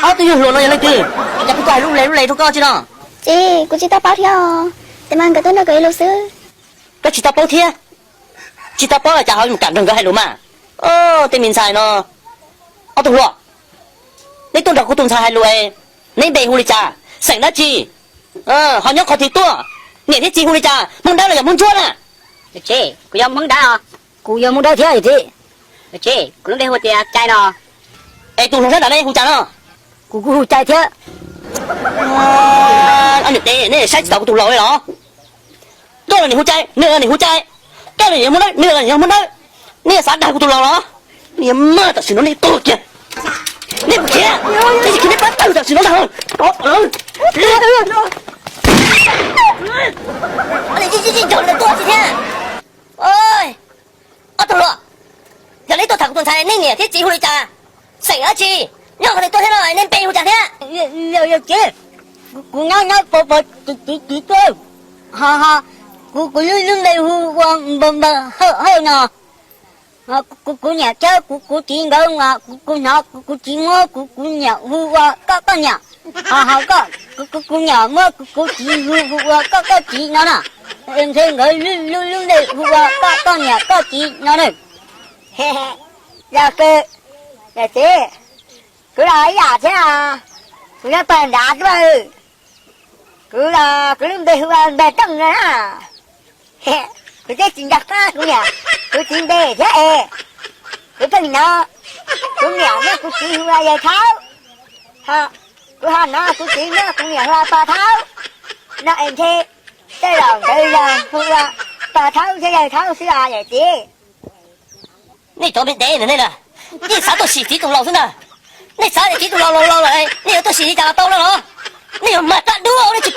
Ob tug yawg hluas no yog leej twg? Cas peb tau hais lub le lub le rau koj tsi no? Txiv, kuv tsis tau paub thiab os. Tes mas nkawd tuaj nrog koj ib lub xwb. Koj tsis tau paub thiab? Tsis tau paub los cas ho mus kam nrog nkawd hais lus mas. Tej me ntxhais no. Ob tug hluas, neb tuaj nrog kuv tus ntxhais hais lus es neb npe hu li cas, xeem dab tsi, ho nyob qhov twg tuaj, niam thiab txiv hu li cas, Hmoob Dawb los yog Hmoob Ntsuab na? Tsis, kuv yog Hmoob Dawb os. Kuv yog Hmoob Dawb thiab txiv. Tsis, kuv lub npe hu tias Cai no. Es tus hluas sab nram ne hu cas no? Kuv kuj hu Cai thiab. Niam tes, neb saib tsis taus kuv tus laus li los? Koj los niam hu Cai, nws los niam hu Cai. Koj los niam yog Hmoob Dawb, nws los niam yog Hmoob Dawb. Nej xav dag kuv tus laus los? Niam maj, tam sim no nej tuag kiag. Nej mus khiav, nej mus khiav, nej tsis khiav nej pab tawg tam sim no ntag. Tuag thiab. Ob tug hluas, yog nej tuaj tham kuv tus ntxhais, nej niam thiab txiv hu li cas, xeem dab tsi, nyob qhov twg tuaj thiab no, nej npe hu cas thiab? Yog txiv, kuv nyob nyob pov pov txiv txiv tuaj, ho ho kuv kuv lub lub npe hu ua Npawg Npawg Hawj Hawj no. Kuv kuv niam thiab kuv kuv txiv nkawd mas kuv kuv hnov kuv kuv txiv muab kuv kuv niam hu ua koj koj niam. Ho ho koj, kuv kuv kuv niam muab kuv kuv txiv hu hu ua koj koj txiv no na. Es ntshe nkawd lub lub lub npe hu ua koj koj niam koj txiv no na. Yog kawg, yog txiv, kuv los ib yam thiab, kuv nyob pawg nrad tuaj. Kuv los kuv lub npe hu ua Npawg Tooj no na. Kuv twb tsis nco qab kuv niam kuv txiv npe thiab es, kuv pheej hnov kuv niam muab kuv txiv hu ua Yawg Thaub, kuv ho hnov kuv txiv muab kuv niam hu ua Pog Thaub no es ntshe tej zaum nkawd yog hu ua Pog Thaub thiab Yawg Thaub xwb os yawm txiv. Nej cov me dev ne, nej xav tuaj sim txiv tus laus xwb ntag. Nej xav tias txiv tus laus laus laus lawm, nej yuav tuaj sim li cas los tau no los? Nej yuav mag rab dub, nej tsis